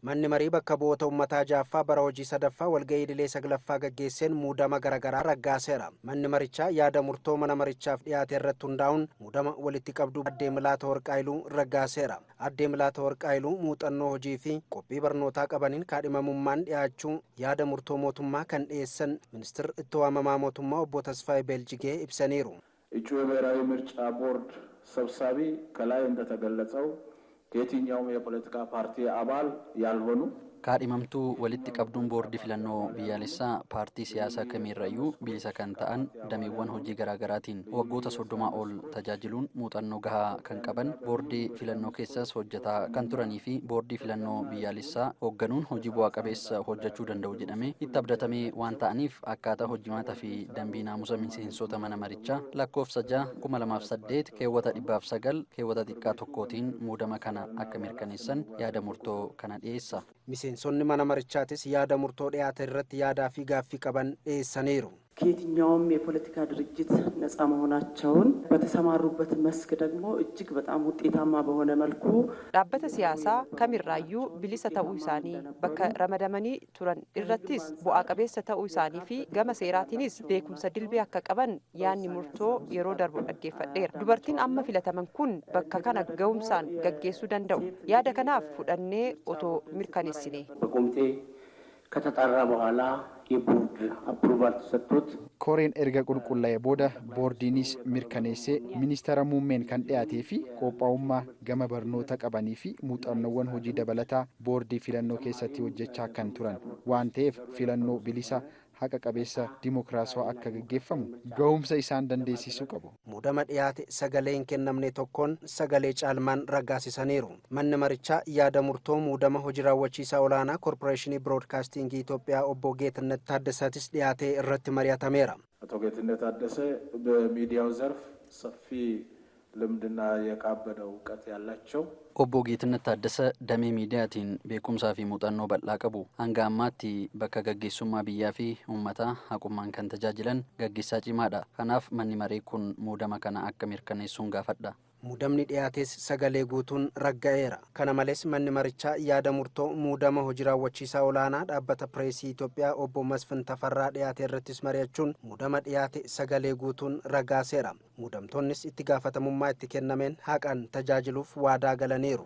Manni marii bakka bu'oota uummataa ja'affaa bara hojii sadaffaa walga'ii idilee saglaffaa gaggeesseen muudama garaagaraa raggaaseera. Manni marichaa yaada murtoo mana marichaaf dhiyaate irratti hundaa'uun muudama walitti qabduu Addee Milaata Warqaayiluu raggaaseera. Addee Milaata Warqaayiluu muuxannoo hojii fi qophii barnootaa qabaniin kaadhimamummaan dhiyaachuu yaada murtoo mootummaa kan dhiyeessan ministeerri itti waamamaa mootummaa obbo Tasfaayee Beeljigee ibsaniiru. እጩ የብሔራዊ ምርጫ ቦርድ ሰብሳቢ ከላይ እንደተገለጸው ከየትኛውም የፖለቲካ ፓርቲ አባል ያልሆኑ Kaadhimamtuu walitti qabduun boordii filannoo biyyaalessaa paartii siyaasaa kamiirrayyuu bilisa kan ta'an, dameewwan hojii garaagaraatiin waggoota 30 ol tajaajiluun muuxannoo gahaa kan qaban, boordii filannoo keessas hojjetaa kan turanii fi boordii filannoo biyyaalessaa hoogganuun hojii bu'aa qabeessa hojjechuu danda'u jedhamee itti abdatamee waan ta'aniif, akkaataa hojimaataa fi dambii naamusa miseensota mana marichaa lakkoofsa 6/2008 keewwata 109 keewwata xiqqaa 1tiin muudama kana akka mirkaneessan yaada murtoo kana dhiyeessa. Miseensonni mana marichaatis yaada murtoo dhiyaate irratti yaadaa fi gaaffii qaban dhiyeessaniiru. ከየትኛውም የፖለቲካ ድርጅት ነጻ መሆናቸውን፣ በተሰማሩበት መስክ ደግሞ እጅግ በጣም ውጤታማ በሆነ መልኩ Dhaabbata siyaasaa kamirraayyuu bilisa ta'uu isaanii, bakka ramadamanii turan irrattis bu'aa qabeessa ta'uu isaanii fi gama seeraatiinis beekumsa dilbee akka qaban yaadni murtoo yeroo darbu dhaggeeffadheera. Dubartiin amma filataman kun bakka kana ga'umsaan gaggeessuu danda'u. Yaada kanaaf fudhannee otoo mirkaneessine. በኮሚቴ ከተጣራ በኋላ የቦርድ approval ተሰጥቶት Koreen erga qulqullaa'e booda boordiinis mirkaneessee ministeera muummeen kan dhiyaatee fi qophaa'ummaa gama barnoota qabanii fi muuxannoowwan hojii dabalataa boordii filannoo keessatti hojjechaa kan turan waan ta'eef, filannoo bilisa, haqa qabeessa, dimokiraasawaa akka gaggeeffamu ga'umsa isaan dandeessisuu qabu. Muudama dhiyaate sagalee hin kennamne tokkoon sagalee caalmaan raggaasisaniiru. Manni marichaa yaada murtoo muudama hojii raawwachiisaa olaanaa Koorporeeshinii Biroodkaastingii Itoophiyaa obbo Geetnet Taaddasaatis dhiyaatee irratti mari'atameera. አቶ ጌትነት ታደሰ በሚዲያው ዘርፍ ሰፊ ልምድና የካበተ እውቀት ያላቸው Obbo Geetnet Taaddasa damee miidiyaatiin beekumsaa fi muuxannoo bal'aa qabu. Hanga ammaatti bakka gaggeessummaa biyyaa fi uummataa haqummaan kan tajaajilan gaggeessaa cimaadha. Kanaaf manni maree kun muudama kana akka mirkaneessuun gaafadha. Muudamni dhiyaates sagalee guutuun ragga'eera. Kana malees manni marichaa yaada murtoo muudama hojii raawwachiisaa olaanaa dhaabbata pireesii Itoophiyaa obbo Masfin Tafarraa dhiyaate irrattis mari'achuun muudama dhiyaate sagalee guutuun raggaaseera. Muudamtoonnis itti gaafatamummaa itti kennameen haqaan tajaajiluuf waadaa galaniiru.